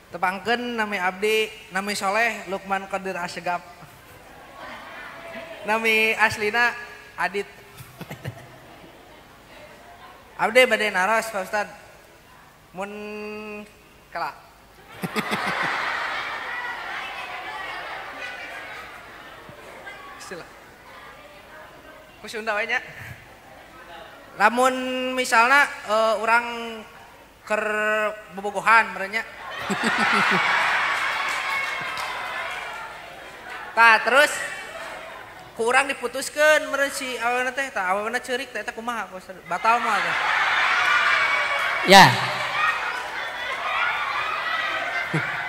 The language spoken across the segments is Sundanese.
Tepangkeun nami abdi, nami Soleh Lukman Qadir Assegaf. Nami aslina Adit. Abdi bade naros Pak Ustad. Mun kala. Sila. Ku Sunda we nya. Lamun misalna urang keur bobogohan merenya. Tah terus ku urang diputuskeun meureun si awewena teh, tah awewena ceurik teh eta kumaha batal mah teh. Ya.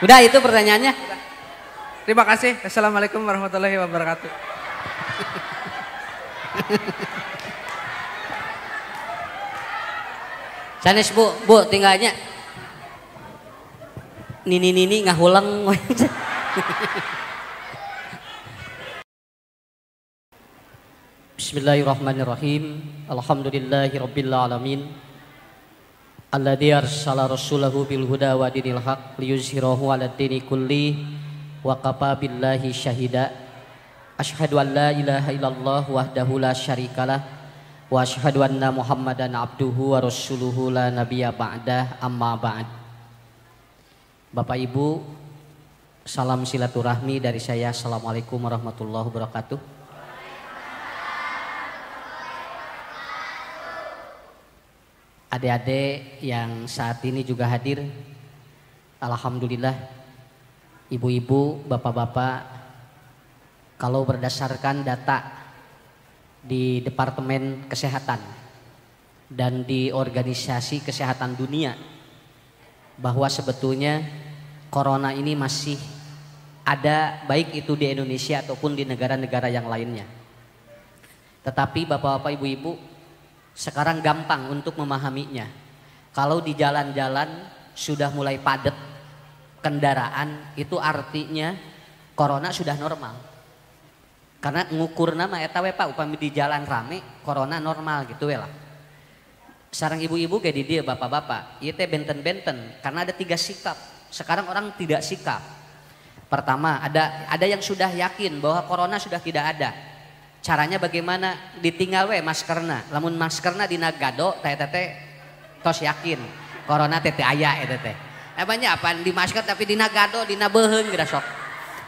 Udah itu pertanyaannya. Udah. Terima kasih. Assalamualaikum warahmatullahi wabarakatuh. Sanes Bu, Bu tinggalnya. Nini nini ngahulang. Bismillahirrahmanirrahim. Alhamdulillahirabbil alamin. Alladzi arsala rasulahu bil huda wa dinil haq liyuzhirahu 'alad dini kulli wa kafa billahi syahida. Asyhadu an la ilaha illallah wahdahu la syarikalah wa asyhadu anna Muhammadan abduhu wa rasuluhu la nabiyya ba'dah, amma ba'd. Bapak Ibu, salam silaturahmi dari saya. Assalamualaikum warahmatullahi wabarakatuh. Adik-adik yang saat ini juga hadir, alhamdulillah, ibu-ibu, bapak-bapak, kalau berdasarkan data di Departemen Kesehatan dan di Organisasi Kesehatan Dunia, bahwa sebetulnya corona ini masih ada, baik itu di Indonesia ataupun di negara-negara yang lainnya. Tetapi bapak-bapak, ibu-ibu, sekarang gampang untuk memahaminya. Kalau di jalan-jalan sudah mulai padat kendaraan, itu artinya corona sudah normal. Karena ngukur nama eta we Pak, upami di jalan rame, corona normal gitu we lah. Sarang ibu-ibu kayak di dia bapak-bapak, ieu teh benten-benten karena ada tiga sikap. Sekarang orang tidak sikap. Pertama, ada yang sudah yakin bahwa corona sudah tidak ada. Caranya bagaimana? Ditinggal we maskerna. Lamun maskerna dina gado teh teh tos yakin corona teh teh aya eta teh. Emangnya apaan di masker tapi dina gado, dina beuheung geura sok.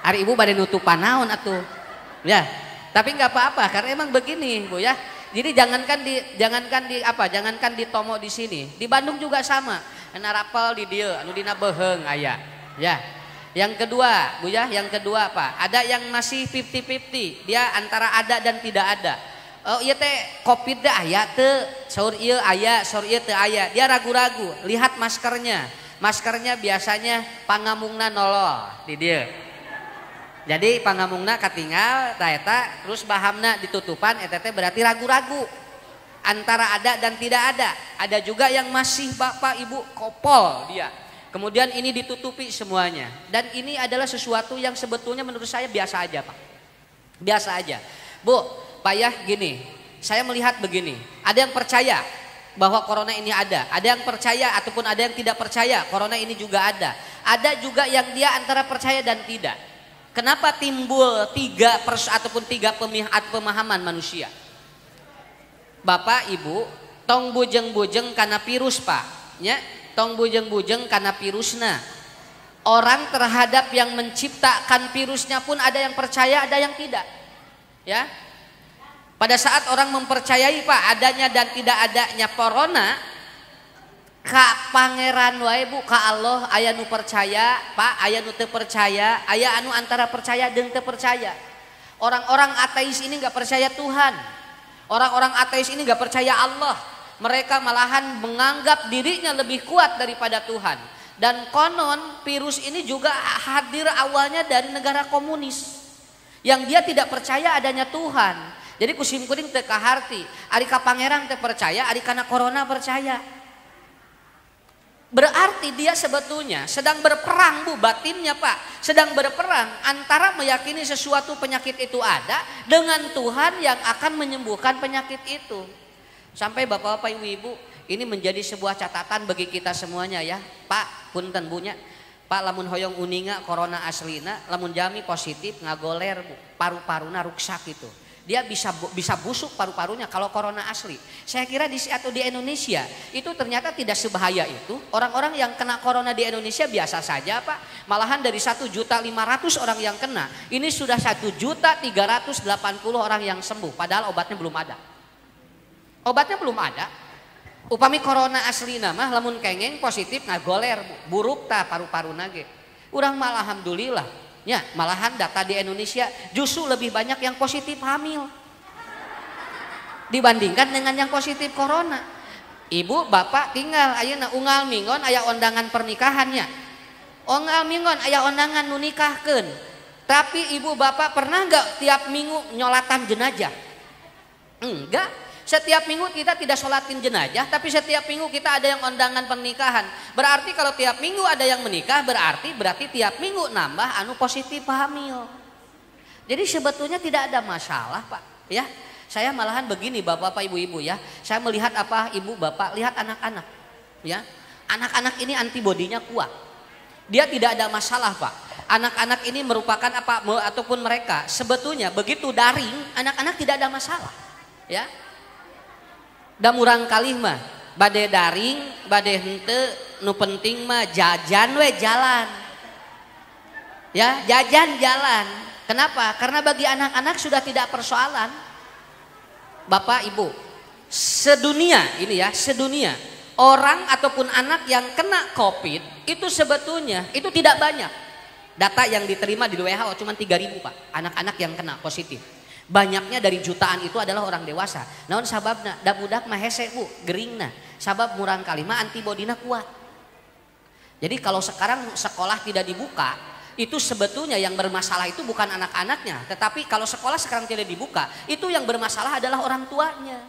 Ari ibu bade nutupan naon atuh. Ya, tapi nggak apa-apa karena emang begini, Bu ya. Jadi jangankan di Tomo di sini, di Bandung juga sama. Narapel di dieu anu dina beuheung aya. Ya. Yang kedua, Bu ya, yang kedua apa? Ada yang masih 50-50, dia antara ada dan tidak ada. Oh iya teh Covid teh aya teu, saur ieu aya, saur ieu teu aya. Dia ragu-ragu, lihat maskernya. Maskernya biasanya pangamungna nolol di dieu. Jadi pangamungna katinggal ta eta, terus bahamna ditutupan eta teh berarti ragu-ragu. Antara ada dan tidak ada. Ada juga yang masih bapak ibu kopol dia. Kemudian ini ditutupi semuanya. Dan ini adalah sesuatu yang sebetulnya menurut saya biasa aja Pak. Biasa aja. Bu, Pak ya gini, saya melihat begini. Ada yang percaya bahwa corona ini ada. Ada yang percaya ataupun ada yang tidak percaya corona ini juga ada. Ada juga yang dia antara percaya dan tidak. Kenapa timbul tiga ataupun tiga pemahaman manusia? Bapak, Ibu, tong bujeng-bujeng karena virus Pak. Ya, tong bujeng-bujeng karena virusna. Orang terhadap yang menciptakan virusnya pun ada yang percaya, ada yang tidak. Ya. Pada saat orang mempercayai Pak adanya dan tidak adanya corona, ka pangeran wae Bu, ka Allah aya nu percaya, Pak, aya nu teu percaya, aya anu antara percaya jeung teu percaya. Orang-orang ateis ini nggak percaya Tuhan. Orang-orang ateis ini nggak percaya Allah. Mereka malahan menganggap dirinya lebih kuat daripada Tuhan. Dan konon virus ini juga hadir awalnya dari negara komunis. Yang dia tidak percaya adanya Tuhan. Jadi kusim kuring teu kaharti, ari ka pangeran teu percaya, ari kana corona percaya. Berarti dia sebetulnya sedang berperang Bu, batinnya Pak. Sedang berperang antara meyakini sesuatu penyakit itu ada dengan Tuhan yang akan menyembuhkan penyakit itu. Sampai bapak-bapak, ibu-ibu, ini menjadi sebuah catatan bagi kita semuanya ya. Pak, punten bunya. Pak lamun hoyong uninga corona aslina, lamun jami positif ngagoler Bu, paru-paruna ruksak itu. Dia bisa bisa busuk paru-parunya kalau corona asli. Saya kira di atau di Indonesia itu ternyata tidak sebahaya itu. Orang-orang yang kena corona di Indonesia biasa saja Pak. Malahan dari 1.500.000 orang yang kena, ini sudah 1.380.000 orang yang sembuh. Padahal obatnya belum ada. Obatnya belum ada. Upami corona asli mah lamun kengeng positif ngagoler buruk ta paru-paruna ge. Urang malah alhamdulillah ya, malahan data di Indonesia justru lebih banyak yang positif hamil dibandingkan dengan yang positif corona. Ibu bapak tinggal ayeuna unggal minggon aya undangan pernikahannya. Unggal minggon aya undangan nu nikahkeun. Tapi ibu bapak pernah enggak tiap minggu nyolatan jenazah? Enggak. Setiap minggu kita tidak sholatin jenazah, tapi setiap minggu kita ada yang undangan pernikahan. Berarti kalau tiap minggu ada yang menikah, berarti tiap minggu nambah anu positif hamil. Jadi sebetulnya tidak ada masalah Pak. Ya, saya malahan begini bapak-bapak ibu-ibu ya. Saya melihat apa ibu bapak lihat anak-anak. Ya, anak-anak ini antibodinya kuat. Dia tidak ada masalah Pak. Anak-anak ini merupakan apa ataupun mereka sebetulnya begitu daring anak-anak tidak ada masalah. Ya. Da murang kalih mah bade daring bade henteu nu penting mah jajan we jalan. Ya, jajan jalan. Kenapa? Karena bagi anak-anak sudah tidak persoalan. Bapak Ibu, sedunia ini ya, sedunia orang ataupun anak yang kena Covid itu sebetulnya itu tidak banyak. Data yang diterima di WHO cuma 3.000 Pak, anak-anak yang kena positif. Banyaknya dari jutaan itu adalah orang dewasa. Naon sababna? Da budak mah hese Bu, geringna. Sabab murang kali mah antibodina kuat. Jadi kalau sekarang sekolah tidak dibuka, itu sebetulnya yang bermasalah itu bukan anak-anaknya, tetapi kalau sekolah sekarang tidak dibuka, itu yang bermasalah adalah orang tuanya.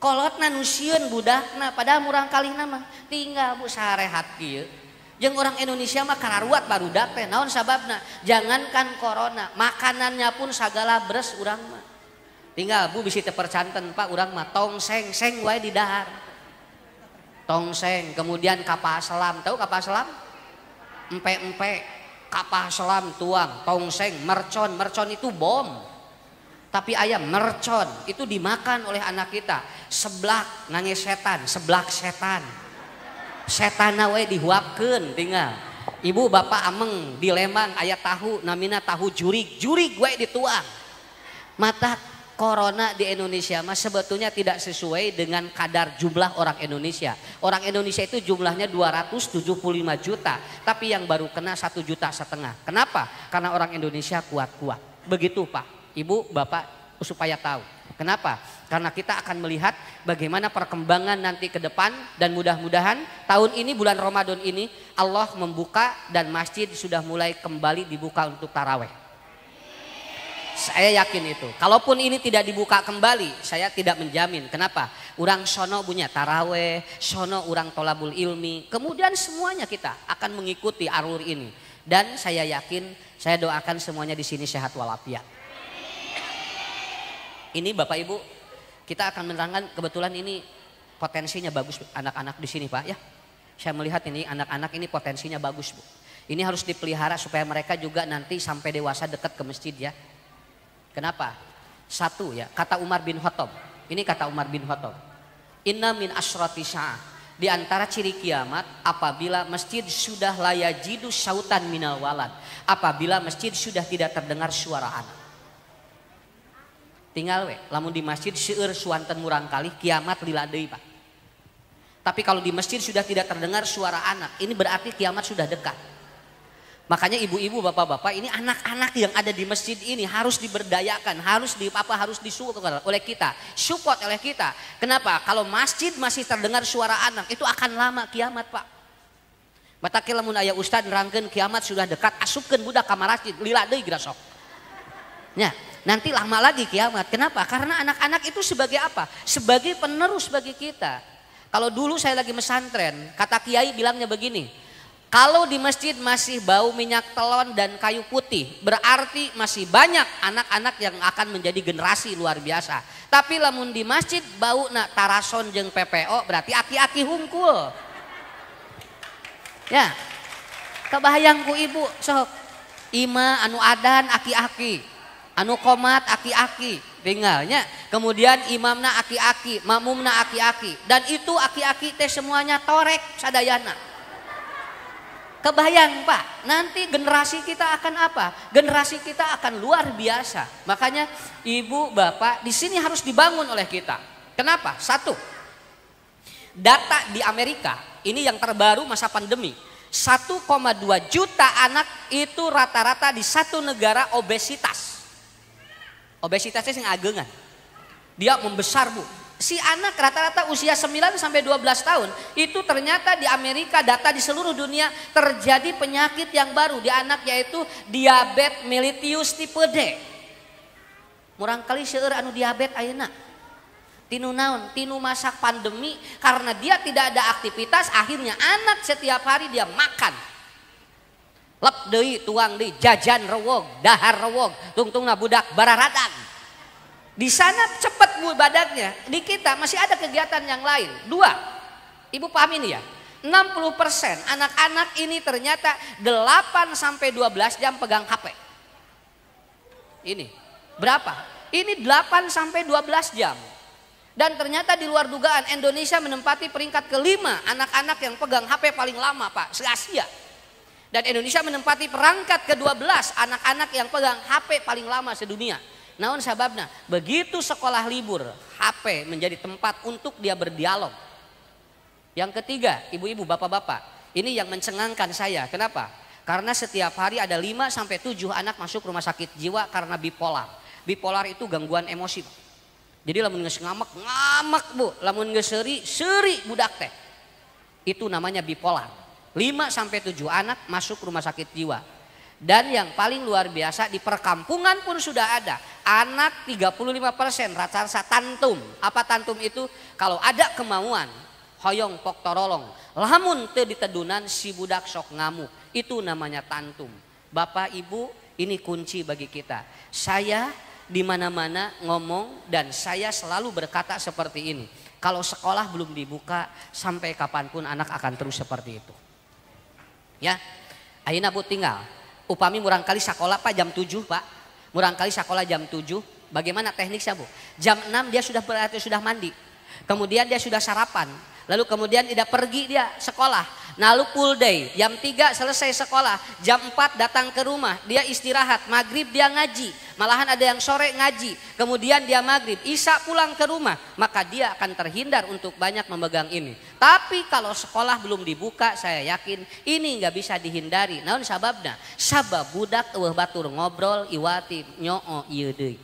Kolotna nu sieun budakna, padahal murang kalihna mah tinggal Bu sarehat kieu. Jeung orang Indonesia mah kararuat barudak teh naon sababna? Jangankan corona, makanannya pun sagala beres urang mah. Tinggal Bu bisi teu percanten Pak urang mah tongseng seng wae di dahar. Tongseng, kemudian kapal selam, tahu kapal selam? Empe-empe, kapal selam tuang, tongseng, mercon, mercon itu bom. Tapi ayam mercon itu dimakan oleh anak kita. Seblak nangis setan, seblak setan. Setana we dihuapkeun tinggal. Ibu bapak ameng di Lembang aya tahu namina tahu jurig, jurig we dituang. Mata corona di Indonesia mah sebetulnya tidak sesuai dengan kadar jumlah orang Indonesia. Orang Indonesia itu jumlahnya 275 juta, tapi yang baru kena 1,5 juta. Kenapa? Karena orang Indonesia kuat-kuat. Begitu Pak, Ibu, Bapak supaya tahu. Kenapa? Karena kita akan melihat bagaimana perkembangan nanti ke depan dan mudah-mudahan tahun ini bulan Ramadan ini Allah membuka dan masjid sudah mulai kembali dibuka untuk taraweh. Saya yakin itu. Kalaupun ini tidak dibuka kembali, saya tidak menjamin. Kenapa? Urang sono punya taraweh, sono urang tolabul ilmi. Kemudian semuanya kita akan mengikuti alur ini. Dan saya yakin, saya doakan semuanya di sini sehat walafiat. Ini Bapak Ibu, kita akan menerangkan kebetulan ini potensinya bagus anak-anak di sini Pak ya. Saya melihat ini anak-anak ini potensinya bagus Bu. Ini harus dipelihara supaya mereka juga nanti sampai dewasa dekat ke masjid ya. Kenapa? Satu ya, kata Umar bin Khattab. Ini kata Umar bin Khattab. Inna min asyrati sa'ah. Di antara ciri kiamat apabila masjid sudah layajidu sautan minal walad. Apabila masjid sudah tidak terdengar suara anak. Tinggal we, lamun di masjid seueur suanten murang kali kiamat lila deui Pak. Tapi kalau di masjid sudah tidak terdengar suara anak, ini berarti kiamat sudah dekat. Makanya ibu-ibu, bapak-bapak, ini anak-anak yang ada di masjid ini harus diberdayakan, harus di apa, harus disupport oleh kita, support oleh kita. Kenapa? Kalau masjid masih terdengar suara anak, itu akan lama kiamat Pak. Batake lamun aya ustad nerangkeun kiamat sudah dekat, asupkeun budak ka masjid, lila deui geura sok. Ya, nanti lama lagi kiamat. Kenapa? Karena anak-anak itu sebagai apa? Sebagai penerus bagi kita. Kalau dulu saya lagi mesantren, kata kiai bilangnya begini. Kalau di masjid masih bau minyak telon dan kayu putih, berarti masih banyak anak-anak yang akan menjadi generasi luar biasa. Tapi lamun di masjid bau nak tarason jeung PPO, berarti aki-aki hungkul. Ya. Kebayang ku ibu sok. Ima anu adan aki-aki, anu komat aki-aki, tinggalnya. Kemudian imamna aki-aki, makmumna aki-aki, dan itu aki-aki teh semuanya torek sadayana. Kebayang Pak, nanti generasi kita akan apa? Generasi kita akan luar biasa. Makanya ibu bapak di sini harus dibangun oleh kita. Kenapa? Satu, data di Amerika ini yang terbaru masa pandemi. 1,2 juta anak itu rata-rata di satu negara obesitas. Obesitasnya sing agengan. Dia membesar Bu. Si anak rata-rata usia 9 sampai 12 tahun itu ternyata di Amerika data di seluruh dunia terjadi penyakit yang baru di anak yaitu diabetes mellitus tipe D. Murangkali seueur anu diabetes ayeuna. Tinu naon? Tinu masa pandemi karena dia tidak ada aktivitas akhirnya anak setiap hari dia makan. Lep deui tuang deui jajan rewog, dahar rewog, tungtungna budak bararadag. Di sana cepat bu badaknya, di kita masih ada kegiatan yang lain. Dua, ibu paham ini ya, 60% anak-anak ini ternyata 8 sampai 12 jam pegang HP. Ini berapa? Ini 8 sampai 12 jam. Dan ternyata di luar dugaan Indonesia menempati peringkat kelima anak-anak yang pegang HP paling lama Pak, se-Asia. Dan Indonesia menempati perangkat ke-12 anak-anak yang pegang HP paling lama sedunia. Naon sababna? Begitu sekolah libur, HP menjadi tempat untuk dia berdialog. Yang ketiga, ibu-ibu, bapak-bapak, ini yang mencengangkan saya. Kenapa? Karena setiap hari ada 5 sampai 7 anak masuk rumah sakit jiwa karena bipolar. Bipolar itu gangguan emosi, Pak. Jadi lamun geus ngamek, ngamek Bu, lamun geus seuri, seuri budak teh. Itu namanya bipolar. 5 sampai 7 anak masuk rumah sakit jiwa. Dan yang paling luar biasa di perkampungan pun sudah ada. Anak 35% rata-rata tantum. Apa tantum itu? Kalau ada kemauan, hoyong pok torolong. Lamun teu ditedunan si budak sok ngamuk. Itu namanya tantum. Bapak Ibu, ini kunci bagi kita. Saya di mana-mana ngomong dan saya selalu berkata seperti ini. Kalau sekolah belum dibuka, sampai kapanpun anak akan terus seperti itu. Ya, ayeuna Bu tinggal. Upami murangkali sekolah Pak jam 7 Pak. Murangkali sekolah jam 7. Bagaimana tekniknya Bu? Jam 6 dia sudah berarti sudah mandi. Kemudian dia sudah sarapan. Lalu kemudian tidak pergi dia sekolah. Lalu full day, jam 3 selesai sekolah, jam 4 datang ke rumah, dia istirahat, maghrib dia ngaji. Malahan ada yang sore ngaji, kemudian dia maghrib, isya pulang ke rumah, maka dia akan terhindar untuk banyak memegang ini. Tapi kalau sekolah belum dibuka, saya yakin ini nggak bisa dihindari. Naon sababna? Sabab budak eueuh batur ngobrol iwati nyoo ieu deui.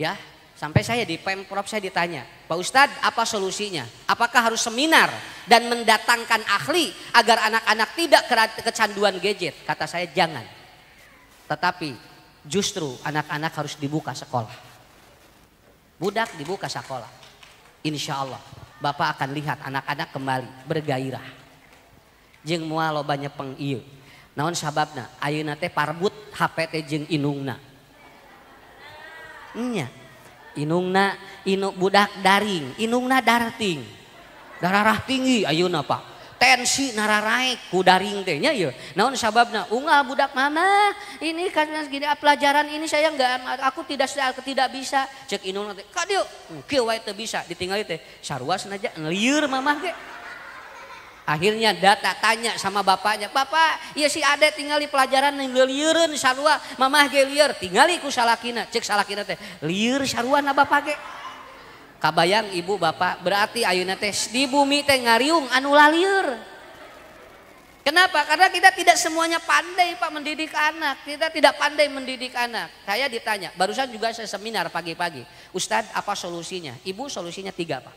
Ya. Sampai saya di Pemprov saya ditanya, Pak Ustadz apa solusinya? Apakah harus seminar dan mendatangkan ahli agar anak-anak tidak kecanduan gadget? Kata saya jangan. Tetapi justru anak-anak harus dibuka sekolah. Budak dibuka sekolah. Insya Allah Bapak akan lihat anak-anak kembali bergairah. Jeung moal loba nyepeng ieu. Naon sababna? Ayeuna teh parbut HP teh jeung inungna. Nya. Inungna inu budak daring, inungna darting. Darah tinggi ayeuna Pak. Tensi nararaek ku daring teh nya ieu. Naon sababna? Unggal budak mama, ini kan gini pelajaran ini saya enggak, aku tidak bisa. Cek inungna teh, ka dieu, kieu wae teu bisa ditinggali teh. Sarua senaja lieur mamah ge. Akhirnya data tanya sama bapaknya, bapak, iya si ade tinggali pelajaran yang lieureun sarua, mamah ge lieur, tinggali ku salakina, cek salakina teh, lieur sarua na bapak ge. Kabayang ibu bapak, berarti ayeuna teh di bumi teh ngariung anu lalieur. Kenapa? Karena kita tidak semuanya pandai Pak mendidik anak, kita tidak pandai mendidik anak. Saya ditanya, barusan juga saya seminar pagi-pagi, Ustadz apa solusinya? Ibu solusinya 3 Pak.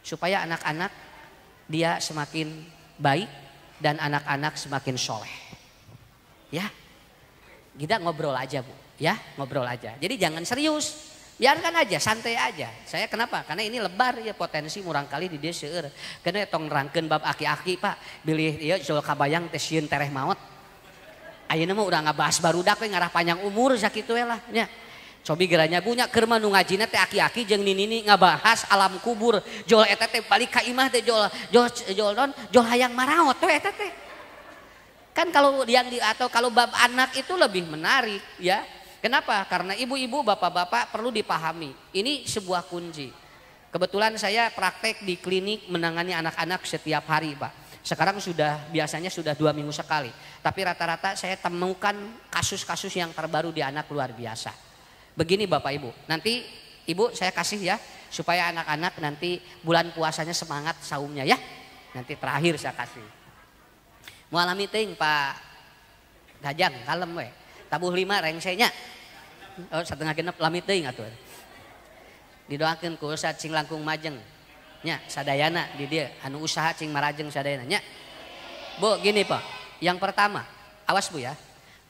Supaya anak-anak dia semakin baik dan anak-anak semakin soleh. Ya, kita ngobrol aja Bu, ya ngobrol aja. Jadi jangan serius, biarkan aja, santai aja. Saya kenapa? Karena ini lebar ya potensi murangkali di desa. Karena tong nerangkeun bab aki-aki Pak, bilih ieu jual kabayang teh sieun tereh maot. Ayeuna mah urang ngabahas barudak we ngarah panjang umur sakitu we lah nya. Cobi geranya punya keur mah nu ngajina teh aki-aki jeung nini ngabahas alam kubur. Jol eta teh balik ka imah teh jol jol jol non jol hayang maraot teh eta teh. Kan kalau yang di atau kalau bab anak itu lebih menarik ya. Kenapa? Karena ibu-ibu, bapak-bapak perlu dipahami. Ini sebuah kunci. Kebetulan saya praktek di klinik menangani anak-anak setiap hari, Pak. Sekarang sudah biasanya sudah 2 minggu sekali. Tapi rata-rata saya temukan kasus-kasus yang terbaru di anak luar biasa. Begini Bapak Ibu, nanti Ibu saya kasih ya supaya anak-anak nanti bulan puasanya semangat saumnya ya. Nanti terakhir saya kasih. Mualami ting Pak Gajang kalem we. Tabuh 5 rengsenya. Oh, 5:30 lami teuing atuh. Didoakeun ku Ustaz cing langkung majeng. Nya sadayana di dieu anu usaha cing marajeng sadayana nya. Bu, gini Pak. Yang pertama, awas Bu ya.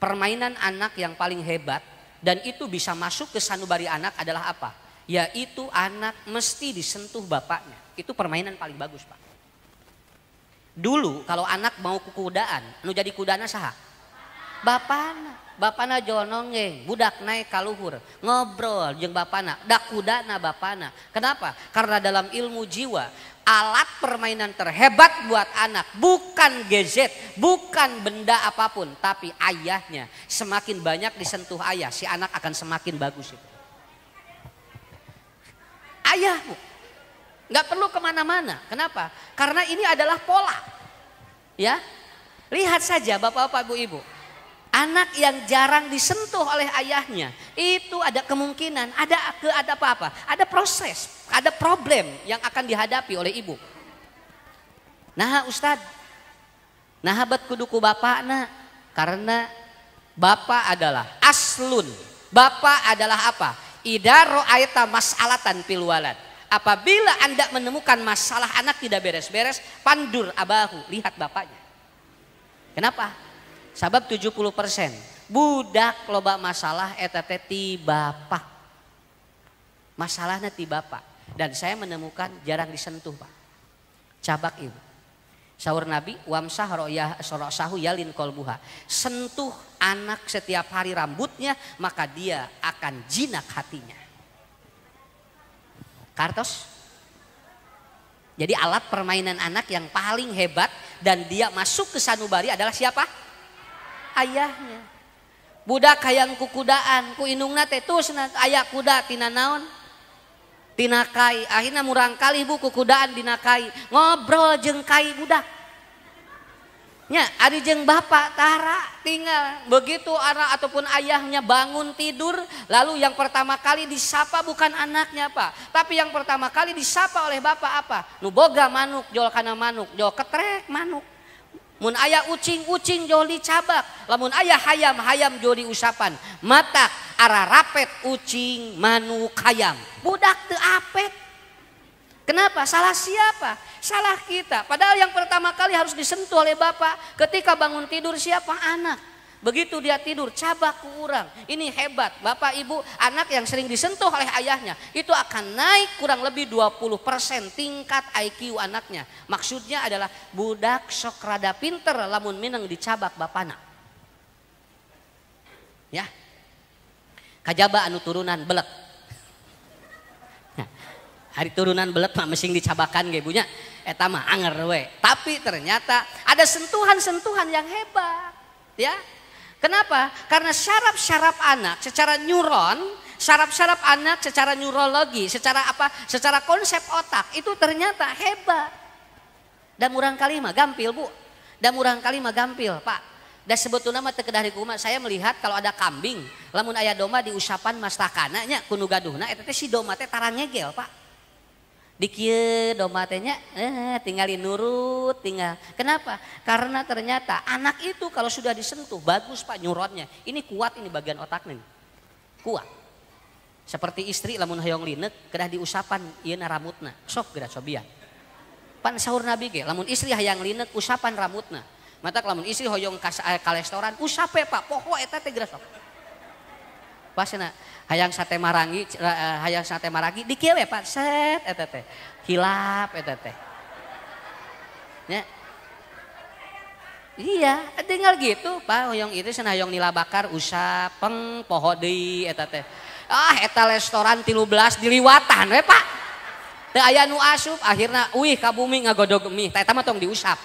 Permainan anak yang paling hebat dan itu bisa masuk ke sanubari anak adalah apa? Yaitu anak mesti disentuh bapaknya. Itu permainan paling bagus Pak. Dulu kalau anak mau kukudaan, nu jadi kudana saha? Bapana. Bapana jol nonggeng, budak naik kaluhur, ngobrol jeung bapana, dak kudana bapana. Kenapa? Karena dalam ilmu jiwa, alat permainan terhebat buat anak bukan gadget, bukan benda apapun, tapi ayahnya. Semakin banyak disentuh ayah, si anak akan semakin bagus itu. Ayah, Bu. Nggak perlu kemana-mana. Kenapa? Karena ini adalah pola. Ya, lihat saja bapak-bapak, ibu-ibu. Anak yang jarang disentuh oleh ayahnya, itu ada kemungkinan, ada apa-apa, ada proses, ada problem yang akan dihadapi oleh ibu. Nah Ustadz, nah bet kudu ku bapak nah, karena bapak adalah aslun, bapak adalah apa? Idza ra'aita mas'alatan fil walad. Apabila Anda menemukan masalah anak tidak beres-beres, pandur abahu, lihat bapaknya. Kenapa? Sabab 70% budak loba masalah eta teh ti bapak. Masalahnya ti bapak. Dan saya menemukan jarang disentuh Pak. Cabak ibu. Saur Nabi wamsah ro'yah sorosahu yalin kolbuha. Sentuh anak setiap hari rambutnya, maka dia akan jinak hatinya. Kartos. Jadi alat permainan anak yang paling hebat dan dia masuk ke sanubari adalah siapa? Ayahnya. Budak hayang kukudaan, ku indungna teh tusna aya kuda tina naon? Tina kai. Akhirna murang kali bu kukudaan dina kai. Ngobrol jeung kai budak. Nya ari jeung bapak tara tinggal. Begitu anak ataupun ayahnya bangun tidur, lalu yang pertama kali disapa bukan anaknya Pak, tapi yang pertama kali disapa oleh bapak apa? Nu boga manuk jol kana manuk, jol ketrek manuk. Mun aya ucing-ucing jol dicabak, lamun aya hayam-hayam jol diusapan. Matak ara rapet ucing manuk hayam. Budak teu apet. Kenapa? Salah siapa? Salah kita. Padahal yang pertama kali harus disentuh oleh bapak ketika bangun tidur siapa? Anak. Begitu dia tidur, cabak ku urang. Ini hebat. Bapak ibu, anak yang sering disentuh oleh ayahnya itu akan naik kurang lebih 20% tingkat IQ anaknya. Maksudnya adalah budak sok rada pinter lamun mineng dicabak bapana. Ya. Kajaba anu turunan belek. Nah, hari turunan belek mah mesing dicabakan ge bunya eta mah anger we. Tapi ternyata ada sentuhan-sentuhan yang hebat, ya. Kenapa? Karena syaraf-syaraf anak secara neuron, syaraf-syaraf anak secara neurologi, secara apa? Secara konsep otak itu ternyata hebat. Dan murang kali mah gampil, Bu. Dan murang kali mah gampil, Pak. Dan sebetulnya mah teu kedah dikumaha, saya melihat kalau ada kambing, lamun aya domba diusapan mastakana nya ku nu gaduhna eta teh si domba teh tara ngegel, Pak. Dikieu domba teh nya tinggalin nurut, tinggal. Kenapa? Karena ternyata anak itu kalau sudah disentuh bagus Pak neuronnya. Ini kuat ini bagian otaknya. Kuat. Seperti istri lamun hoyong lineuk kedah diusapan ieu na rambutna. Sok geura cobian. Pan saur Nabi ge lamun istri hayang lineuk usapan rambutna. Matak lamun istri hoyong ka restoran usape Pak, poho eta teh geura sok. Pasna hayang sate marangi, hayang sate maragi dikieu we Pak, set eta teh. Hilap eta teh. Nya. Iya, tinggal gitu Pak, hoyong itu cenah hoyong nila bakar usap peng poho deui eta teh. Ah eta restoran 13 diliwatan we Pak. Teu aya nu asup akhirna uih ka bumi ngagodog mie. Tah eta mah tong diusap.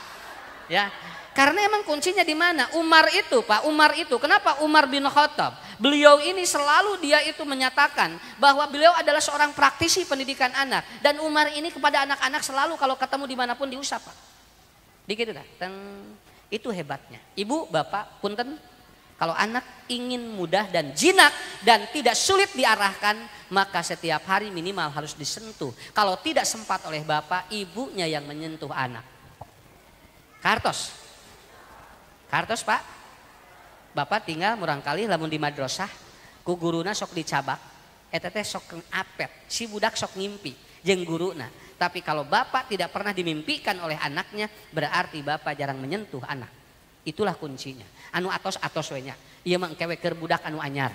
Ya. Karena emang kuncinya di mana? Umar itu, Pak, Umar itu. Kenapa Umar bin Khattab? Beliau ini selalu dia itu menyatakan bahwa beliau adalah seorang praktisi pendidikan anak. Dan Umar ini kepada anak-anak selalu kalau ketemu dimanapun diusap, Pak. Dikit dah. Itu hebatnya. Ibu, bapak, punten. Kalau anak ingin mudah dan jinak dan tidak sulit diarahkan, maka setiap hari minimal harus disentuh. Kalau tidak sempat oleh bapak, ibunya yang menyentuh anak. Kartos. Kartos Pak, bapak tinggal murangkali lamun di madrasah, ku guruna sok dicabak, eta teh sok apet, si budak sok ngimpi jeung guruna. Tapi kalau bapak tidak pernah dimimpikan oleh anaknya, berarti bapak jarang menyentuh anak. Itulah kuncinya. Anu atos-atos we nya. Ieu mah engke we keur budak anu anyar.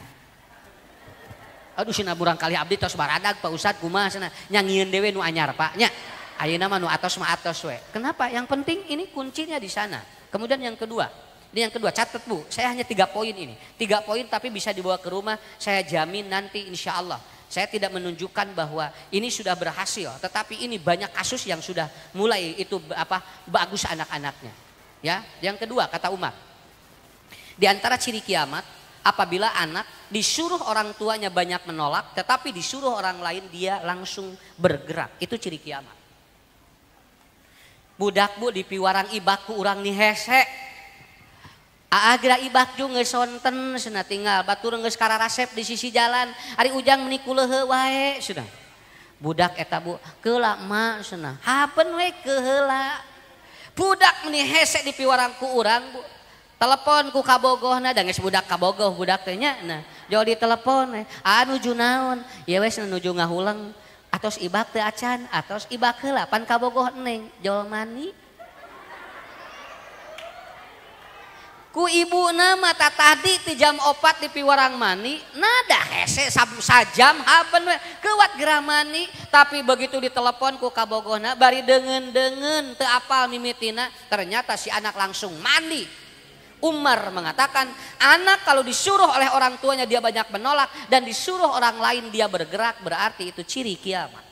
Aduh sina murangkali abdi tos baradag Pak Ustad kumaha cenah nyangieun dewe nu anyar Pak nya. Ayeuna mah nu atos mah atos we. Kenapa? Yang penting ini kuncinya di sana. Kemudian yang kedua, ini yang kedua, catat Bu, saya hanya 3 poin ini. 3 poin tapi bisa dibawa ke rumah, saya jamin nanti insya Allah. Saya tidak menunjukkan bahwa ini sudah berhasil, tetapi ini banyak kasus yang sudah mulai itu apa bagus anak-anaknya. Ya, yang kedua kata Umar, di antara ciri kiamat apabila anak disuruh orang tuanya banyak menolak, tetapi disuruh orang lain dia langsung bergerak, itu ciri kiamat. Budak Bu dipiwarang ibak ku urang ni hese. Aa geura ibak jung geus sonten cenah tinggal batur geus kararasep di sisi jalan ari ujang meni kuleuheu wae cenah. Budak eta Bu keula ma cenah hapen we keheula. Budak meni hese dipiwarang ku urang Bu. Telepon ku kabogohna da geus budak kabogoh budak teh nya nah jol ditelepon we. Aa nuju naon? Ieu we cenah nuju ngahuleng atos ibak teu acan atos ibak heula pan kabogoh neng jol mani. Ku ibu nama tadi ti jam 4 di piwarang mani nada hese sajam haben we kewat geramani tapi begitu ditelepon ku kabogohna bari deungeun-deungeun teu apal mimitina ternyata si anak langsung mandi. Umar mengatakan anak kalau disuruh oleh orang tuanya dia banyak menolak dan disuruh orang lain dia bergerak berarti itu ciri kiamat.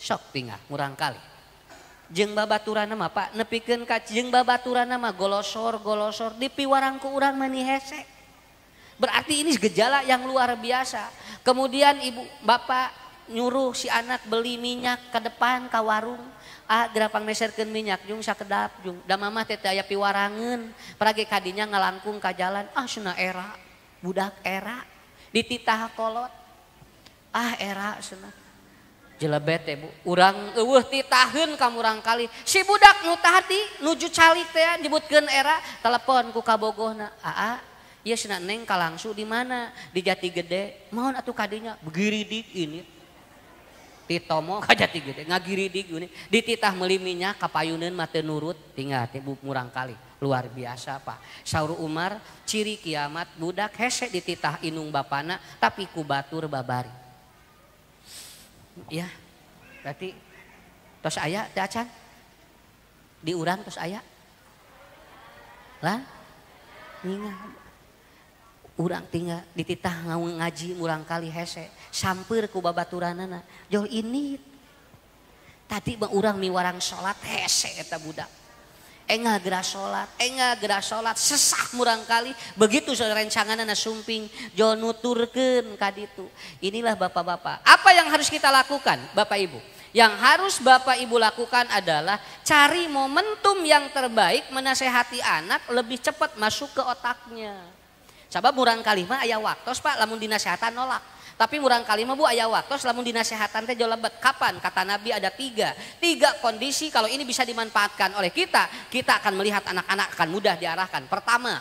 Sok tinggal murang kali. Jeung babaturanna mah Pak nepikeun ka jeung babaturanna mah golosor-golosor dipiwarang ku urang mani hese. Berarti ini gejala yang luar biasa. Kemudian ibu bapak nyuruh si anak beli minyak ke depan ka warung. Ah geura pangmeserkeun minyak jung sakedap jung. Da mamah teh teu aya piwarangeun. Parage kadinya ngalangkung ka jalan. Ah cenah era budak era dititah kolot. Ah era cenah. Jelebet teh Bu, urang eueuh titaheun ka murang kali. Si budak nu tadi nuju calik teh nyebutkeun era, telepon ku kabogohna. Aa, ieu cenah neng kalangsu di mana? Di Jati Gede. Mohon atuh kadinya begiridik ini. Titomo ka Jati Gede ngagiridik ini. Dititah meuli minyak kapayuneun mah teu nurut, tinggal teh Bu murang kali. Luar biasa Pak. Saur Umar, ciri kiamat budak hese dititah inung bapana tapi ku batur babari. Ya, berarti tos aya teh acan di urang tos aya lah ningal urang tinggal dititah ngaji murang kali hese sampeur ku babaturanana jauh ini tadi mah urang miwarang salat hese eta budak enggak geura salat sesah murang kali begitu rencanganna sumping jol nuturkeun ka ditu. Inilah bapak-bapak, apa yang harus kita lakukan Bapak Ibu? Yang harus Bapak Ibu lakukan adalah cari momentum yang terbaik menasehati anak lebih cepat masuk ke otaknya. Sabab murang kali mah aya waktos Pak lamun dinasehatan nolak. Tapi murang kali mah Bu aya waktos lamun dinasehatan teh jauh lebet. Kapan? Kata Nabi ada tiga kondisi kalau ini bisa dimanfaatkan oleh kita, kita akan melihat anak-anak akan mudah diarahkan. Pertama,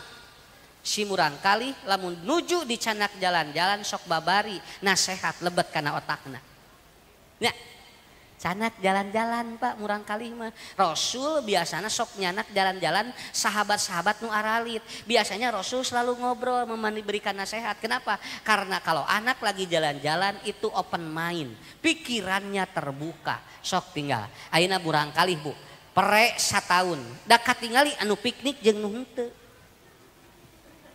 si murang kali lamun nuju dicanak jalan-jalan sok babari nasehat lebet kana otakna. Ya. Canak jalan-jalan Pak murang kali mah. Rasul biasanya sok nyanak jalan-jalan sahabat-sahabat nu aralit. Biasanya Rasul selalu ngobrol memberikan nasihat. Kenapa? Karena kalau anak lagi jalan-jalan itu open mind, pikirannya terbuka. Sok tinggal. Ayeuna murang kali Bu, perek sataun. Da katingali anu piknik jeung nu henteu.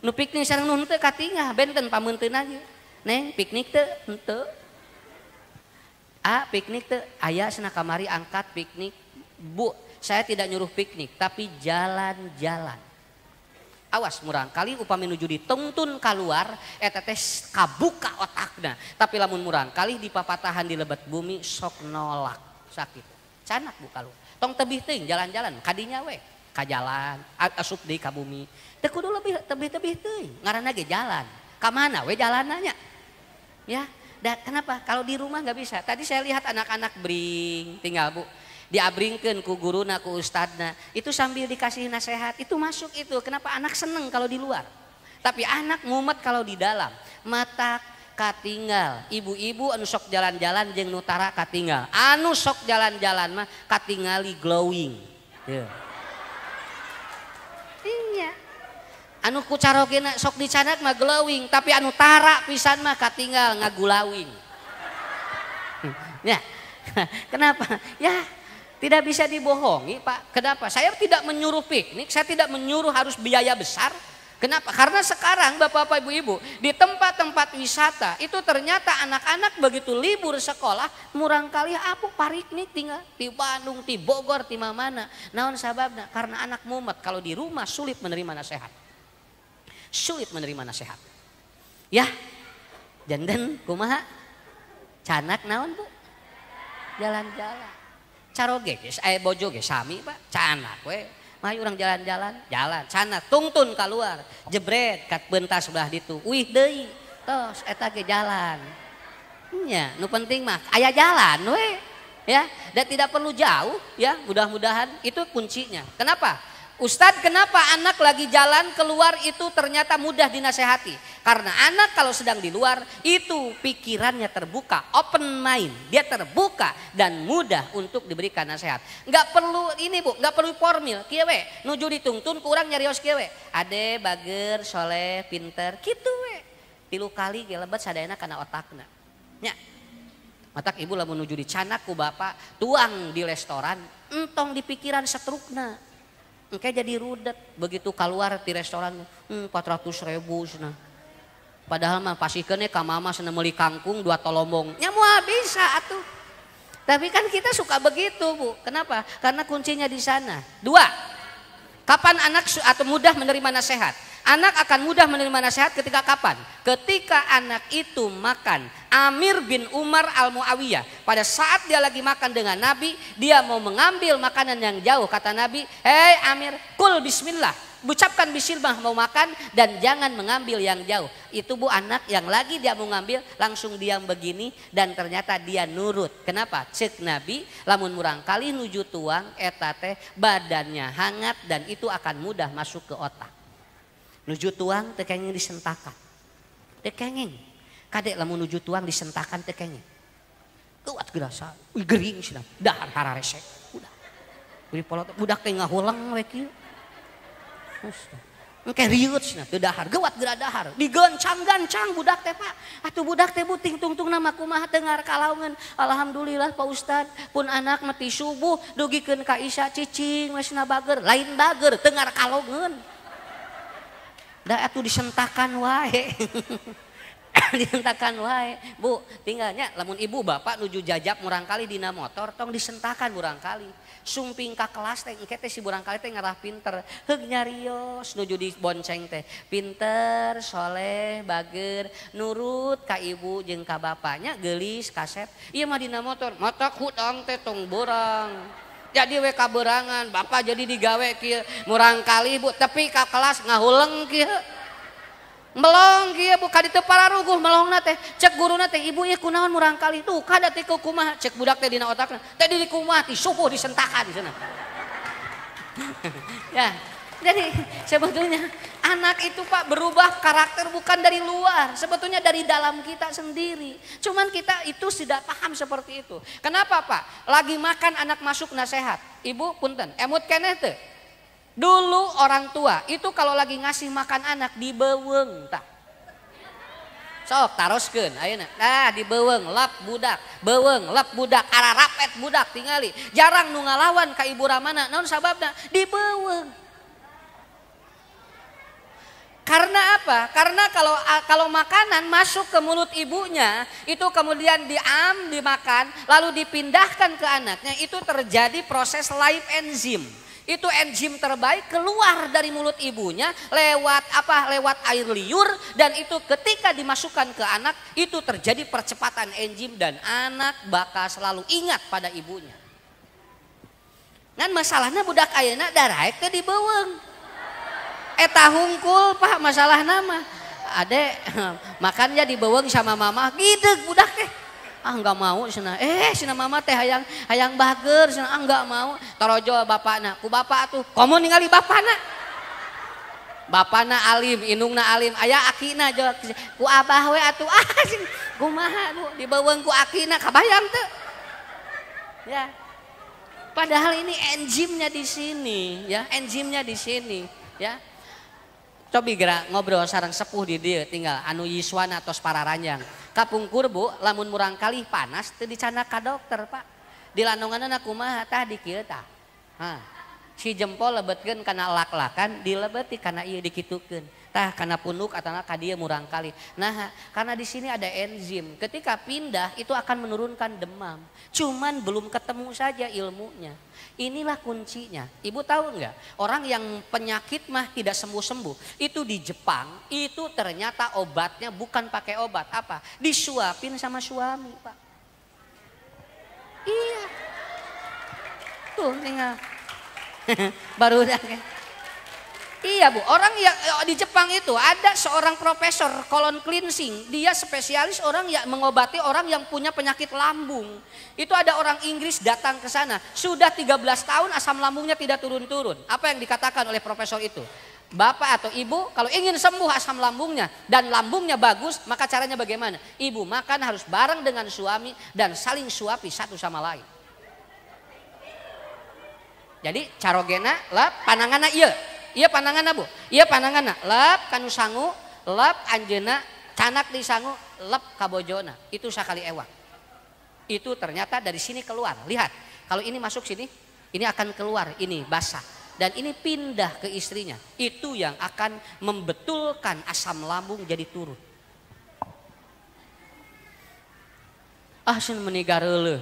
Nu piknik sareng nu henteu katinggal benten pameunteun ge. Neng piknik teu henteu. Ah piknik teu aya cenah kamari angkat piknik. Bu, saya tidak nyuruh piknik tapi jalan-jalan. Awas murang kali upami nuju ditungtun keluar eta teh kabuka otakna. Tapi lamun murang kali dipapatahan di lebet bumi sok nolak sakit. Canak bu kaluar. Tong tebih teuing jalan-jalan kadinya we ka jalan asup deui ka bumi. Teu kudu lebih tebih-tebih teuing ngaranna ge jalan. Ka mana we jalanannya? Ya, da, kenapa? Kalau di rumah nggak bisa. Tadi saya lihat anak-anak bring tinggal bu. Diabringkeun ku guruna ku ustadna itu sambil dikasih nasihat itu masuk itu. Kenapa anak seneng kalau di luar tapi anak mumet kalau di dalam. Mata katinggal ibu-ibu anu sok jalan-jalan jeung nu tara katinggal anu sok jalan-jalan mah katingali glowing yeah. Iya anu ku carogena sok dicanak mah glowing tapi anu tara pisan mah katinggal ngagulawing ya. Kenapa ya? Tidak bisa dibohongi Pak. Kenapa? Saya tidak menyuruh piknik, saya tidak menyuruh harus biaya besar. Kenapa? Karena sekarang bapak-bapak ibu-ibu di tempat-tempat wisata itu ternyata anak-anak begitu libur sekolah murang kali apa pariknik tinggal di Bandung, di Bogor, di mana. Naon sababna? Karena anak mumet kalau di rumah sulit menerima nasihat. Sulit menerima nasihat. Ya. Janten kumaha? Canak naon Bu? Jalan-jalan. Caroge geus aya bojo ge sami Pak, canak we. Mah urang jalan-jalan, jalan canak tungtun keluar, jebret kat bentas sebelah ditu. Uih deui, tos eta ge jalan. Nya, nu penting mah aya jalan we. Ya, dan tidak perlu jauh ya, mudah-mudahan itu kuncinya. Kenapa? Ustadz, kenapa anak lagi jalan keluar itu ternyata mudah dinasehati? Karena anak kalau sedang di luar itu pikirannya terbuka, open mind, dia terbuka dan mudah untuk diberikan nasihat. Nggak perlu ini bu, nggak perlu formil, kieu we, nuju ditungtun kurang nyarios kieu we. Ade bager, soleh, pinter, kitu we. 3 kali ge lebet sadayana kana otakna. Nya. Matak ibu lamun nuju dicanak ku bapak, tuang di restoran, entong di pikiran setrukna. Engke jadi rudet begitu keluar di restoran 400.000 cenah. Padahal mah pasikeun ka mama cenah meuli kangkung 2 tolombong. Nya moal bisa atuh. Tapi kan kita suka begitu, Bu. Kenapa? Karena kuncinya di sana. 2. Kapan anak atau mudah menerima nasihat? Anak akan mudah menerima nasihat ketika kapan? Ketika anak itu makan. Amir bin Umar al-Muawiyah. Pada saat dia lagi makan dengan Nabi, dia mau mengambil makanan yang jauh. Kata Nabi, "Hei Amir, kul bismillah." Ucapkan bismillah mau makan dan jangan mengambil yang jauh. Itu bu anak yang lagi dia mau ngambil langsung diam begini dan ternyata dia nurut. Kenapa? Cek Nabi, lamun murang kali nuju tuang eta teh badannya hangat dan itu akan mudah masuk ke otak. Nuju tuang teu kenging disentakan. Teu kenging. Kadek lamun nuju tuang disentakan teu kenging. Kuat gerasa, gering cenah, dahar hararesek. Udah. Beri polot budak teh ngahuleng we kieu. Engke riut cenah teu dahar, geuwat geura dahar, digancang-gancang budak teh Pak. Atuh budak teh buting tungtung nama kumaha teu ngarkalaungeun. Alhamdulillah Pak Ustad, pun anak mah ti subuh dugikeun ka Isya cicing we cenah bager, lain bager teu ngarkalaungeun. Da atuh disentakan wae. Disentakan wae. Bu, tinggalnya lamun ibu bapak nuju jajab murangkali dina motor tong disentakan murangkali. Sumping ka kelas teh engke teh si murangkali teh ngarah pinter. Heug nyarios nuju dibonceng teh. Pinter, soleh, bager, nurut ka ibu jeung ka bapaknya geulis kasep. Ieu mah dina motor, matak hutang teh tong borang. Jadi we kaberangan, bapak jadi digawe kieu murangkali bu, tapi ka kelas ngahuleng kieu. Melong kieu bu, ka ditu pararuguh melongna teh. Cek guruna teh, ibu ieu kunaon murangkali? Tuh kada teh kumaha, cek budak teh dina otakna. Teh di kumaha ti subuh disentakan cenah. Ya, jadi sebetulnya anak itu Pak berubah karakter bukan dari luar, sebetulnya dari dalam kita sendiri. Cuman kita itu tidak paham seperti itu. Kenapa Pak? Lagi makan anak masuk nasihat. Ibu punten, emut keneh teu. Dulu orang tua itu kalau lagi ngasih makan anak dibeuweung tah. Sok taroskeun ayeuna. Nah, dibeuweung lap budak, beuweung lap budak, ararapet budak tingali. Jarang nu ngalawan ka ibu ramana, naon sababna? Dibeuweung. Karena apa? Kenapa? Karena kalau makanan masuk ke mulut ibunya, itu kemudian dimakan, lalu dipindahkan ke anaknya, itu terjadi proses live enzim. Itu enzim terbaik keluar dari mulut ibunya lewat apa? Lewat air liur, dan itu ketika dimasukkan ke anak itu terjadi percepatan enzim dan anak bakal selalu ingat pada ibunya. Ngan masalahnya budak ayeuna daraek teh dibeuweung. Eta hungkul Pak masalah nama. Ade makannya dibeuweung sama mama gideg budak teh. Ah enggak mau cenah. Cenah mama teh hayang bager cenah, ah enggak mau. Tarojol bapakna. Ku bapak atuh komo ningali bapakna. Bapakna alim, indungna alim, aya akina jol ku abah we atuh. Ah kumaha Bu dibeuweung ku akina kabayang teu. Ya. Padahal ini enzimnya di sini ya, enzimnya di sini ya. Cobi gerak ngobrol sareng sepuh di dieu tinggal anu yiswana tos pararanjang. Kapungkur Bu, lamun murangkalih panas teu dicandak ka dokter Pak. Dilandonganna kumaha tah di kieu tah. Hah. Si jempol lebetkeun kana lak-lakan, dilebeti kana ieu dikitukeun. Tah kana punuk atana ka dieu murangkalih. Nah, karena di sini ada enzim. Ketika pindah itu akan menurunkan demam. Cuman belum ketemu saja ilmunya. Inilah kuncinya. Ibu tahu nggak? Orang yang penyakit mah tidak sembuh-sembuh. Itu di Jepang, itu ternyata obatnya bukan pakai obat. Apa? Disuapin sama suami, Pak. Iya. Tuh tinggal. Baru udah. Iya Bu, orang yang di Jepang itu ada seorang profesor colon cleansing. Dia spesialis orang yang mengobati orang yang punya penyakit lambung. Itu ada orang Inggris datang ke sana. Sudah 13 tahun asam lambungnya tidak turun-turun. Apa yang dikatakan oleh profesor itu? Bapak atau ibu kalau ingin sembuh asam lambungnya dan lambungnya bagus, maka caranya bagaimana? Ibu makan harus bareng dengan suami dan saling suapi satu sama lain. Jadi carogena lap pananganna ieu. Iya pananganna Bu. Iya pananganna lap kanu sangu, lap anjeuna canak di sangu, lap kabojona. Itu sakali ewang. Itu ternyata dari sini keluar. Lihat, kalau ini masuk sini, ini akan keluar, ini basah. Dan ini pindah ke istrinya. Itu yang akan membetulkan asam lambung jadi turun. Ah, sun meni gareuleuh.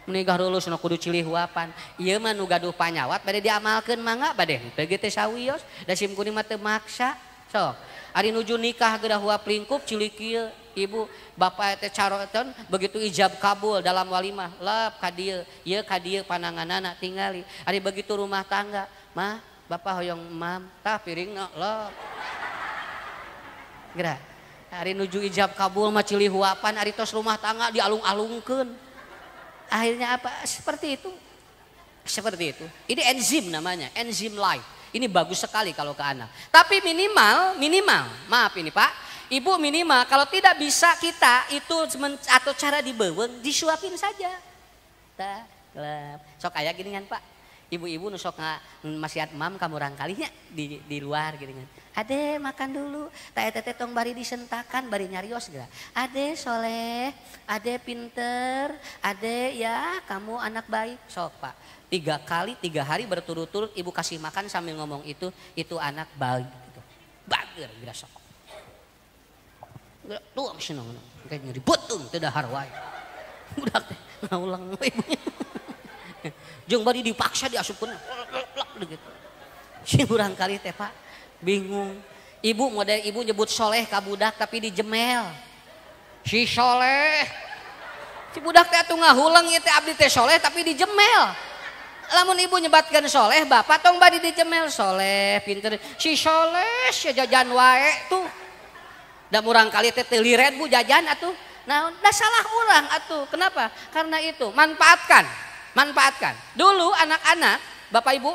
Meni gareuleuh cenah kudu cilih huapan. Ieu mah nu gaduh panyawat bade diamalkeun mangga bade henteu ge teh sawios. Da sim kuring mah teu maksa. Sok, ari nuju nikah geura huap lingkup cilih kieu. Ibu bapak teh caroton begitu ijab kabul dalam walimah lep ka dieu, ieu ka dieu pananganana tingali. Ari begitu rumah tangga, mah bapak hoyong mam tah piringna lep. Geura. Ari nuju ijab kabul mah cilih huapan ari tos rumah tangga dialung-alungkeun. Akhirnya apa? Seperti itu. Seperti itu. Ini enzim namanya, enzim life. Ini bagus sekali kalau ke anak. Tapi minimal, maaf ini Pak, ibu minimal kalau tidak bisa kita itu atau cara dibeuweung disuapin saja. Tah, sok aya gini kan Pak. Ibu-ibu nu sok masihat mam ka murangkalihnya di luar gini kan. Ade makan dulu, tah eta teh tong bari disentakan bari nyarios geura. Ade soleh, ade pinter, ade ya kamu anak baik. Sok Pak. 3 kali 3 hari berturut-turut ibu kasih makan sambil ngomong itu anak baik gitu. Bager geura sok. Tuh seneng kayak nyeri betung teu dahar wae. Budak teh ngaulang ibunya. Jeung bari dipaksa diasupkeun gitu. Si murangkalih teh Pak bingung. Ibu model ibu nyebut soleh ka budak tapi dijemel. Si soleh. Si budak teh atuh ngahuleng ieu teh abdi teh soleh tapi dijemel. Lamun ibu nyebatkeun soleh bapak tong bari dijemel soleh pinter. Si soleh sia jajan wae tuh. Da murangkalih teh teu liren Bu jajan atuh. Nah, da salah urang atuh. Kenapa? Karena itu manfaatkan. Manfaatkan. Dulu anak-anak, Bapak Ibu,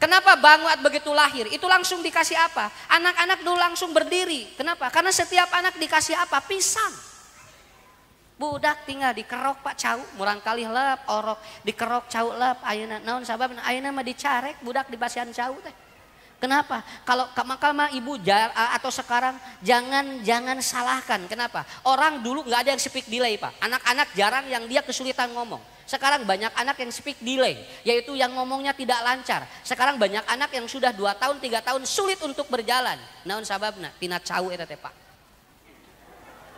kenapa bangun begitu lahir itu langsung dikasih apa? Anak-anak dulu langsung berdiri. Kenapa? Karena setiap anak dikasih apa? Pisang. Budak tinggal dikerok Pak cau, murangkalih lep orok, dikerok cau lep ayeuna naon sababna ayeuna mah dicarek budak dibasihan cau teh. Kenapa? Kalau maka mah ibu atau sekarang jangan salahkan. Kenapa? Orang dulu nggak ada yang speak delay Pak. Anak-anak jarang yang dia kesulitan ngomong. Sekarang banyak anak yang speak delay, yaitu yang ngomongnya tidak lancar. Sekarang banyak anak yang sudah 2 tahun, 3 tahun sulit untuk berjalan. Naon sababna? Tina cau eta teh Pak.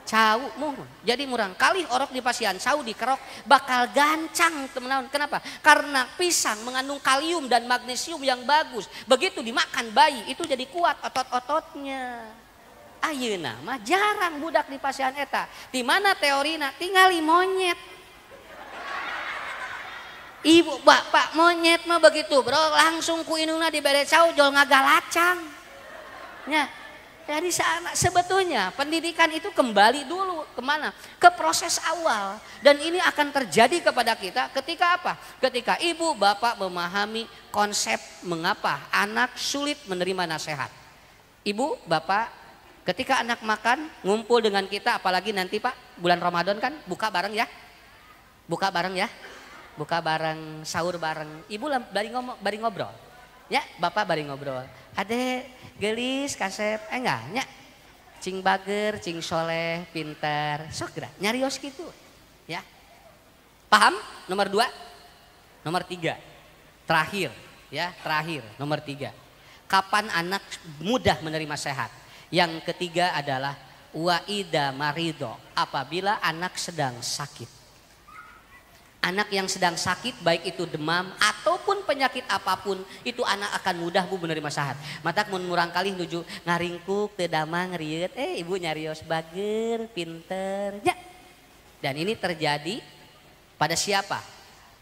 Cau muhun. Jadi murang kali orok di pasian cau dikerok bakal gancang temenaun. Kenapa? Karena pisang mengandung kalium dan magnesium yang bagus. Begitu dimakan bayi itu jadi kuat otot-ototnya. Ayeuna mah jarang budak di pasian eta. Di mana teorina? Tingali monyet. Ibu bapak monyet mah begitu bro langsung ku indungna dibere cau jol ngagalacang. Nya. Jadi sebetulnya pendidikan itu kembali dulu kemana? Ke proses awal. Dan ini akan terjadi kepada kita ketika apa? Ketika ibu bapak memahami konsep mengapa anak sulit menerima nasihat. Ibu bapak ketika anak makan ngumpul dengan kita, apalagi nanti Pak bulan Ramadan kan buka bareng ya. Buka bareng ya. Buka bareng, sahur bareng. Ibu bari ngomong, bari ngobrol. Ya, bapak bari ngobrol. Ade gelis kasep enggak nya. Cing bager, cing soleh, pinter. Sok geura nyarios kitu. Ya. Paham? Nomor 2. Nomor 3. Terakhir, ya, terakhir nomor 3. Kapan anak mudah menerima sehat? Yang ketiga adalah waida marido, apabila anak sedang sakit. Anak yang sedang sakit baik itu demam ataupun penyakit apapun itu anak akan mudah Bu menerima sehat. Matak mun murang kali nuju ngaringkuk teu damang rieut ibu nyarios bager pinter ya. Dan ini terjadi pada siapa?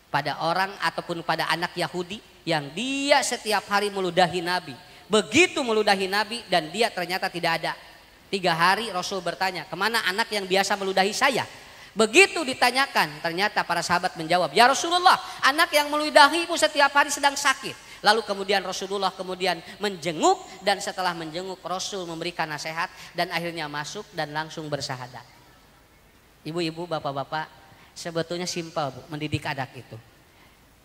Pada orang ataupun pada anak Yahudi yang dia setiap hari meludahi Nabi. Begitu meludahi Nabi dan dia ternyata tidak ada. 3 hari Rasul bertanya, kemana anak yang biasa meludahi saya? Begitu ditanyakan, ternyata para sahabat menjawab, ya Rasulullah, anak yang meludahimu setiap hari sedang sakit. Lalu kemudian Rasulullah kemudian menjenguk dan setelah menjenguk Rasul memberikan nasihat dan akhirnya masuk dan langsung bersahadat. Ibu-ibu, bapak-bapak, sebetulnya simpel Bu, mendidik anak itu.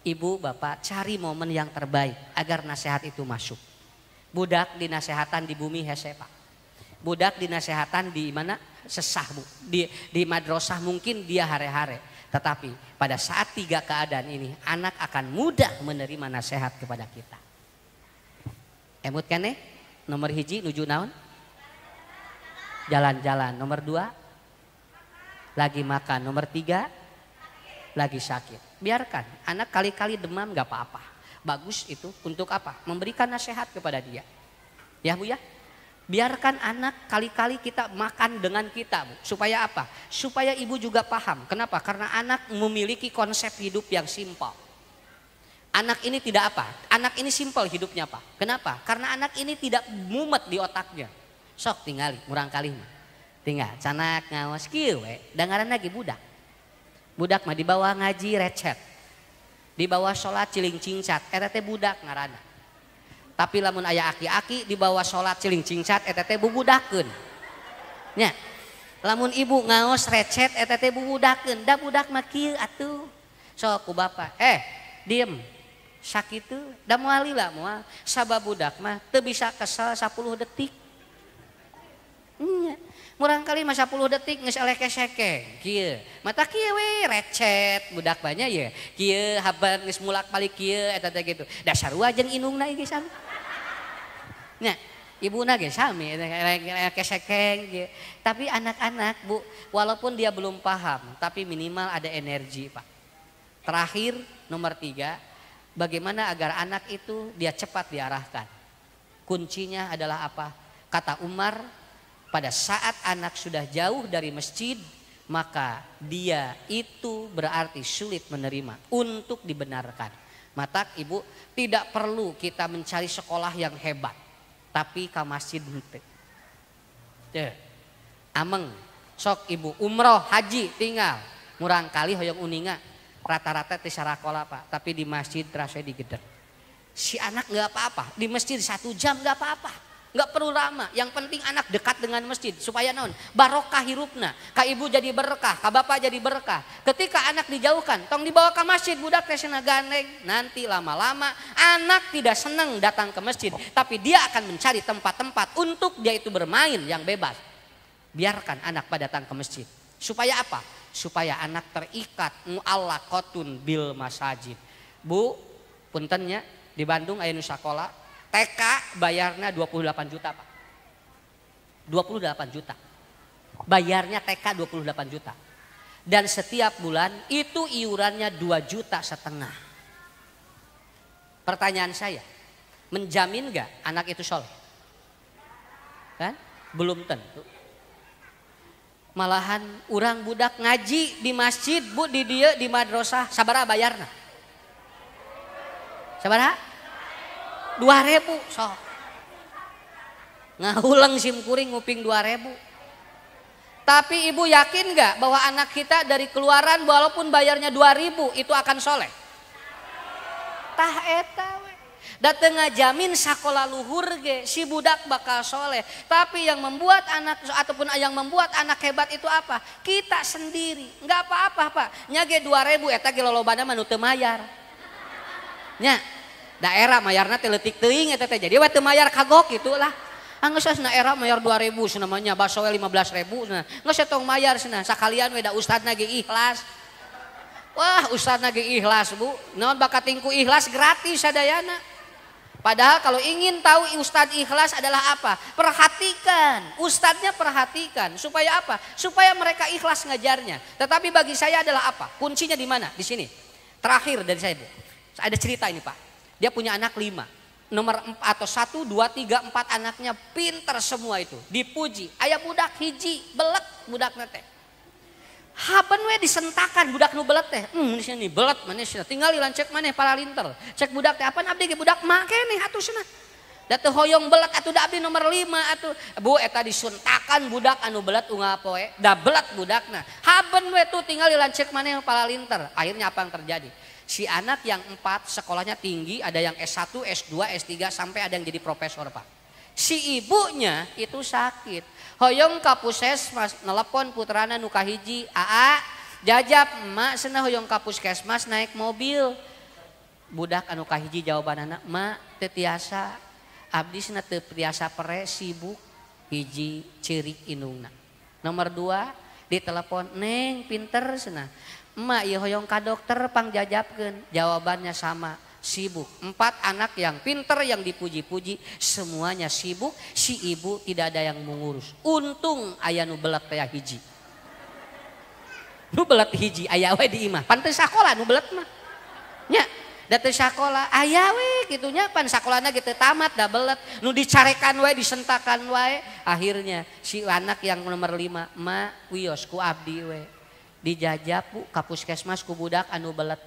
Ibu, bapak cari momen yang terbaik agar nasihat itu masuk. Budak dinasehatan di bumi hese Pak. Budak dinasehatan di mana? Sesah Bu. Di madrasah mungkin dia hare-hare. Tetapi pada saat 3 keadaan ini anak akan mudah menerima nasihat kepada kita. Emut kan nih? Nomor 1 nuju naon? Jalan-jalan. Nomor 2 lagi makan. Nomor 3 lagi sakit. Biarkan anak kali-kali demam gak apa-apa. Bagus itu untuk apa? Memberikan nasihat kepada dia. Ya Bu ya? Biarkan anak kali-kali kita makan dengan kita, Bu. Supaya apa? Supaya ibu juga paham. Kenapa? Karena anak memiliki konsep hidup yang simpel. Anak ini tidak apa? Anak ini simpel hidupnya, Pak. Kenapa? Karena anak ini tidak mumet di otaknya. Sok tingali, murang kali mah. Tinggal canak ngawas kieu we, dangaran lagi budak. Budak mah dibawa ngaji recet. Dibawa sholat ciling cingcat, eta teh budak ngaranna. Tapi lamun aya aki-aki dibawa sholat ciling cingcat eta teh bubudakeun. Nya. Lamun ibu ngaos recet eta teh bubudakeun, da budak mah kieu atuh. Sok ku bapak, diem. Sakitu da moal lila moal, sabab budak mah teu bisa kesel 10 detik. Nya. Murang kali mah 10 detik geus eleh kesekeng kieu. Mata kieu we recet budak banyak ye. Kieu habar geus mulak balik kieu eta teh kitu. Da sarua jeung indungna ieu sami. Nya, ibuna ge sami kesekeng kieu. Tapi anak-anak Bu, walaupun dia belum paham, tapi minimal ada energi, Pak. Terakhir nomor 3, bagaimana agar anak itu dia cepat diarahkan. Kuncinya adalah apa? Kata Umar, pada saat anak sudah jauh dari masjid, maka dia itu berarti sulit menerima untuk dibenarkan. Matak ibu tidak perlu kita mencari sekolah yang hebat, tapi ke masjid henteu. Teu. Ameng sok ibu umroh haji tinggal murang kali hoyong uninga rata-rata teu sarakola Pak, tapi di masjid terasa digeder. Si anak nggak apa-apa, di masjid 1 jam nggak apa-apa. Nggak perlu lama, yang penting anak dekat dengan masjid supaya naon barokah hirupna, ka ibu jadi berkah, ka bapak jadi berkah. Ketika anak dijauhkan, tong dibawa ke masjid budak teh cenah gandeng, nanti lama-lama anak tidak senang datang ke masjid, tapi dia akan mencari tempat-tempat untuk dia itu bermain yang bebas. Biarkan anak pada datang ke masjid. Supaya apa? Supaya anak terikat mu'allaqatun bil masajid. Bu, puntennya di Bandung aya nu sakola TK bayarnya 28 juta, Pak. 28 juta. Bayarnya TK 28 juta. Dan setiap bulan itu iurannya 2,5 juta. Pertanyaan saya, menjamin gak anak itu soleh? Kan? Belum tentu. Malahan urang budak ngaji di masjid, Bu, di dia di madrasah, sabaraha bayarna? Sabaraha? 2.000 sok. Ngahuleng sim kuring nguping 2.000. Tapi ibu yakin gak bahwa anak kita dari keluaran walaupun bayarnya 2.000 itu akan soleh? Tah eta we. Da teu ngajamin sakola luhur ge si budak bakal soleh. Tapi yang membuat anak ataupun yang membuat anak hebat itu apa? Kita sendiri. Nggak apa-apa, Pak. Nya ge 2.000 eta ge lolobana mah nu teu mayar. Nya daerah mayarna teh leutik teuing eta teh. Jadi we teu mayar kagok gitulah. Anggeus cenah era mayar 2.000 cenah mah nya baso we 15.000 cenah. Geus tong mayar cenah sakalian we da ustadna ge ikhlas. Wah, ustadna ge ikhlas, Bu. Naon bakatingku ikhlas gratis sadayana. Padahal kalau ingin tahu ustadz ikhlas adalah apa? Perhatikan, ustadznya perhatikan. Supaya apa? Supaya mereka ikhlas ngajarnya. Tetapi bagi saya adalah apa? Kuncinya di mana? Di sini. Terakhir dari saya, Bu. Ada cerita ini, Pak. Dia punya anak 5. Nomor 4 atau 1, 2, 3, 4 anaknya pinter semua itu. Dipuji. Aya budak hiji, belet budakna teh. Haben we disentakan budak nu belet teh. Di sini belet maneh cenah. Tinggal lanceuk maneh paralinter. Cek budak teh apaan abdi ge budak mak keneh atuh cenah. Da teu hoyong belet atuh da abdi nomor 5 atuh. Bu eta disuntakan budak anu belet unggal poe. Da belet budakna. Haben we tuh tinggal lanceuk maneh paralinter. Akhirnya apa yang terjadi? Si anak yang 4 sekolahnya tinggi, ada yang S1, S2, S3 sampai ada yang jadi profesor, Pak. Si ibunya itu sakit. Hoyong ka puskesmas nelepon putrana nu kahiji, "Aa, jajab emak cenah hoyong ka puskesmas naik mobil." Budak anu kahiji jawabanana, "Mak teu tiasa. Abdi cenah teu tiasa pere sibuk." Hiji ceurik indungna. Nomor 2 ditelepon, "Neng pinter cenah. Emak ieu hoyong ka dokter pangjajabkeun." Jawabannya sama, sibuk. 4 anak yang pinter yang dipuji-puji semuanya sibuk, si ibu tidak ada yang mengurus. Untung aya nu belet teh hiji. Nu belet hiji aya we di imah. Pan teu sakola nu belet mah. Nya, da teu sakola aya we kitu nya pan sakolana ge teu tamat da belet. Nu dicarekan we disentakan wae. Akhirnya si anak yang nomor 5, "Ma wios ku abdi we." Dijajab Bu ka puskesmas ku budak anu belet.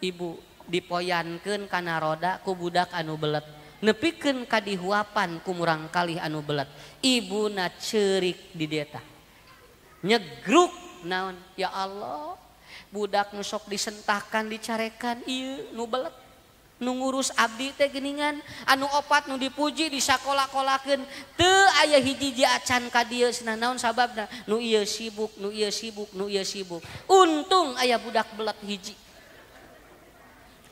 Ibu dipoyankeun kana roda ku budak anu belet. Nepikeun ka dihuapan ku murangkalih anu belet. Ibuna ceurik di dieu tah. Nyegruk naon? Ya Allah, budak nu sok disentakan dicarekan ieu nu belet. Nu ngurus abdi teh geuningan anu opat nu dipuji disakola-kolakeun teu aya hiji acan ka dieu cenah naon sababna nu ieu sibuk nu ieu sibuk nu ieu sibuk. Untung aya budak belet hiji.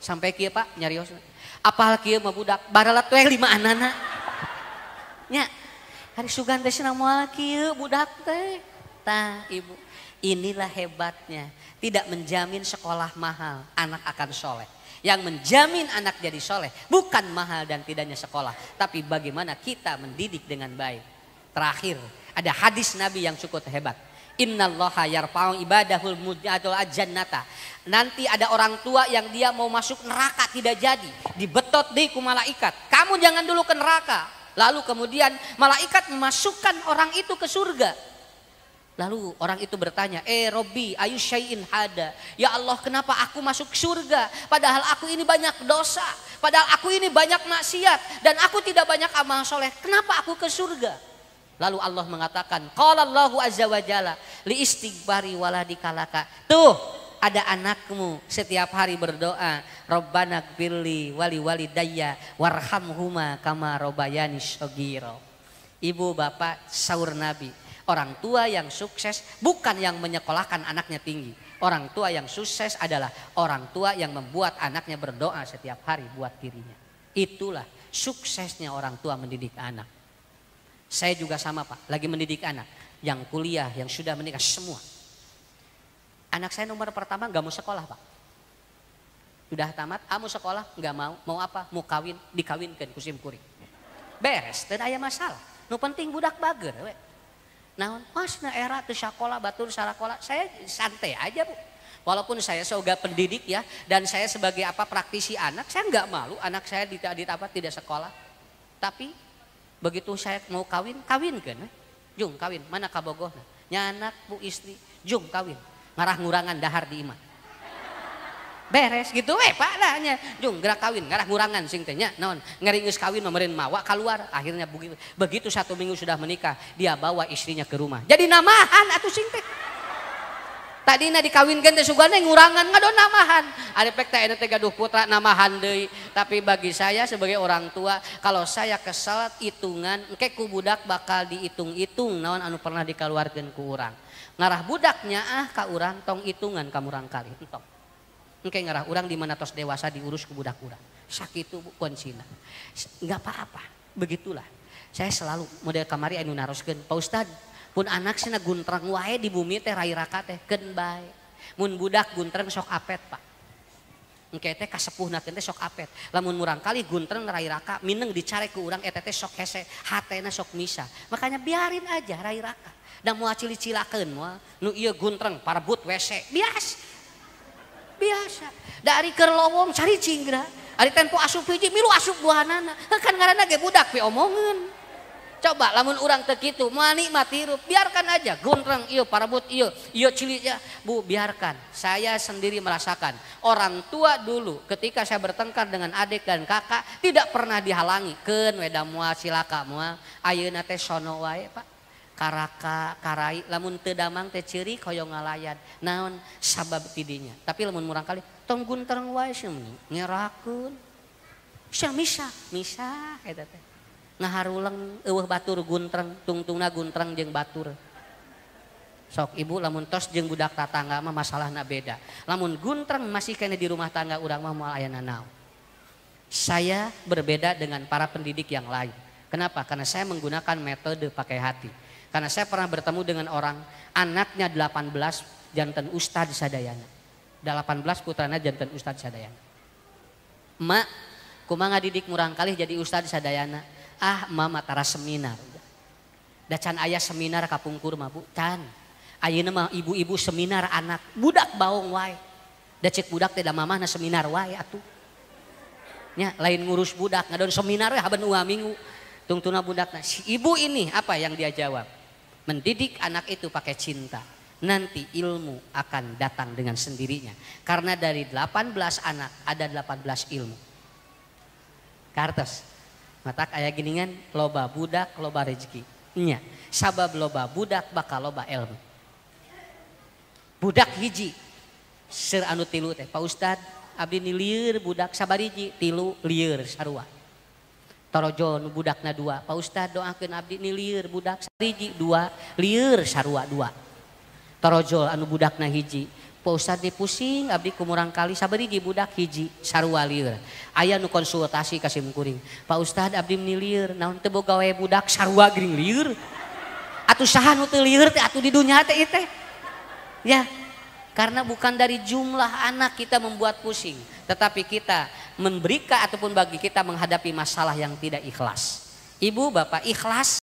Sampai kieu Pak nyarios. Apal kieu mah budak baralet we 5 anana. Nya hari sugan teh cenah moal kieu budak teh. Tah ibu, inilah hebatnya. Tidak menjamin sekolah mahal anak akan soleh. Yang menjamin anak jadi soleh bukan mahal dan tidaknya sekolah, tapi bagaimana kita mendidik dengan baik. Terakhir, ada hadis Nabi yang cukup hebat. Innallaha yarfa'u ibadahul mujadul ajannata. Nanti ada orang tua yang dia mau masuk neraka tidak jadi, dibetot di ku malaikat. Kamu jangan dulu ke neraka. Lalu kemudian malaikat memasukkan orang itu ke surga. Lalu orang itu bertanya, Robbi ayu syai'in hada. Ya Allah, kenapa aku masuk surga? Padahal aku ini banyak dosa. Padahal aku ini banyak maksiat. Dan aku tidak banyak amal soleh. Kenapa aku ke surga? Lalu Allah mengatakan, qala Allahu azza wa jalla li istighfari waladikalaka. Tuh, ada anakmu setiap hari berdoa, Rabbana gfirli wali walidayya warhamhuma kama robayani shaghira. Ibu bapak saur Nabi, orang tua yang sukses bukan yang menyekolahkan anaknya tinggi. Orang tua yang sukses adalah orang tua yang membuat anaknya berdoa setiap hari buat dirinya. Itulah suksesnya orang tua mendidik anak. Saya juga sama Pak, lagi mendidik anak. Yang kuliah, yang sudah menikah, semua. Anak saya nomor pertama nggak mau sekolah Pak. Udah tamat, ah mau sekolah nggak mau, mau apa? Mau kawin, dikawinkan ku sim kuring. Beres, teu aya masalah. Nu penting budak bager we. Naon? Mas na era teu sakola, batur sarakola, saya santai aja Bu. Walaupun saya sebagai pendidik ya, dan saya sebagai apa praktisi anak, saya nggak malu anak saya tidak sekolah. Tapi begitu saya mau kawin, kawinkan. Jung kawin, mana kabogohna? Nya anak bu istri, jung kawin. Ngarah ngurangan dahar di imah. Beres gitu we Pak lah nya. Jung gerak kawin, ngarah ngurangan sing teh nya naon. Ngeri geus kawin meureun mawa keluar. Akhirnya begitu, begitu 1 minggu sudah menikah, dia bawa istrinya ke rumah. Jadi namahan atuh sing teh. Tadina dikawinkeun teh sugana ngurangan ngadon namahan. Ari pek teh teh gaduh putra namahan deui. Tapi bagi saya sebagai orang tua, kalau saya kesel hitungan engke ku budak bakal dihitung-hitung naon anu pernah dikaluarkeun ku urang. Ngarah budaknya ah ka urang tong hitungan ka murang kali entong. Engke ngarah urang di mana tos dewasa diurus ku budak urang. Sakitu bu kuncina. Enggak apa-apa, begitulah. Saya selalu model kamari anu naroskeun, Pak Ustad, pun anak sina guntreng wae di bumi teh rai raka teh keun bae. Mun budak guntreng sok apet Pak. Engke teh kasepuhna teh sok apet. Lamun murang kali guntreng rai raka mineng dicare ku urang eta teh sok hese, hatena sok misa. Makanya biarin aja rai raka. Da moal cili-cilakeun moal nu ieu guntreng parebut WC. Biasa. Biasa. Dari keur lowong cari cinggra. Ari tempo asup hiji milu asup duanana. Kan ngaranna ge budak pi omongeun. Coba lamun urang teu kitu moal nikmat hirup, biarkan aja guntreng ieu parebut ieu, ieu cili ya. Bu, biarkan. Saya sendiri merasakan orang tua dulu ketika saya bertengkar dengan adik dan kakak tidak pernah dihalangi. Keun we da moal cilaka moal. Ayeuna teh sono wae, Pak. Karaka karai lamun teu damang teh ceurik hoyong ngalayan. Naon sabab tidinya. Tapi lamun murang kali tong guntreng wae sia ngerakeun. Sia misah, misah eta teh. Ngaharuleng eueuh batur guntreng, tungtungna guntreng jeung batur. Sok ibu lamun tos jeung budak tatangga mah masalahna beda. Lamun guntreng masih keneh di rumah tangga urang mah moal aya nanaon. Saya berbeda dengan para pendidik yang lain. Kenapa? Karena saya menggunakan metode pakai hati. Karena saya pernah bertemu dengan orang anaknya 18 janten ustad sadayana. 18 putrana janten ustad sadayana. Emak kumaha ngadidik murang kalih jadi ustad sadayana. Ah mama tara seminar. Da can aya seminar kapungkur mah Bu, can. Ayeuna mah ibu-ibu seminar anak, budak baong wae. Da cek budak teh da mamahna seminar wae atuh. Nya lain ngurus budak, ngadon seminar we haben 2 minggu. Tungtuna budakna. Si ibu ini apa yang dia jawab? Mendidik anak itu pakai cinta. Nanti ilmu akan datang dengan sendirinya. Karena dari 18 anak ada 18 ilmu. Kartos. Matak aya giningan loba budak loba rezeki. Nya, sabab loba budak bakal loba ilmu. Budak hiji seur anu tilu teh Pak Ustad abdi ni lieur budak sabariji tilu lieur sarua. Torojo nu budakna 2, Pak Ustad doakeun abdi ni lieur budak sabariji 2 lieur sarua 2. Torojo anu budakna hiji, Pak Ustad di pusing abdi kumurang kali sabariji budak hiji sarua lieur. Aya nu konsultasi ka sim kuring. Pak Ustad abdi ni lieur naon teu boga we budak sarua geuning lieur. Atuh saha nu teu lieur teh atuh di dunya teh ieu teh. Ya, karena bukan dari jumlah anak kita membuat pusing, tetapi kita memberikan ataupun bagi kita menghadapi masalah yang tidak ikhlas. Ibu, bapak ikhlas.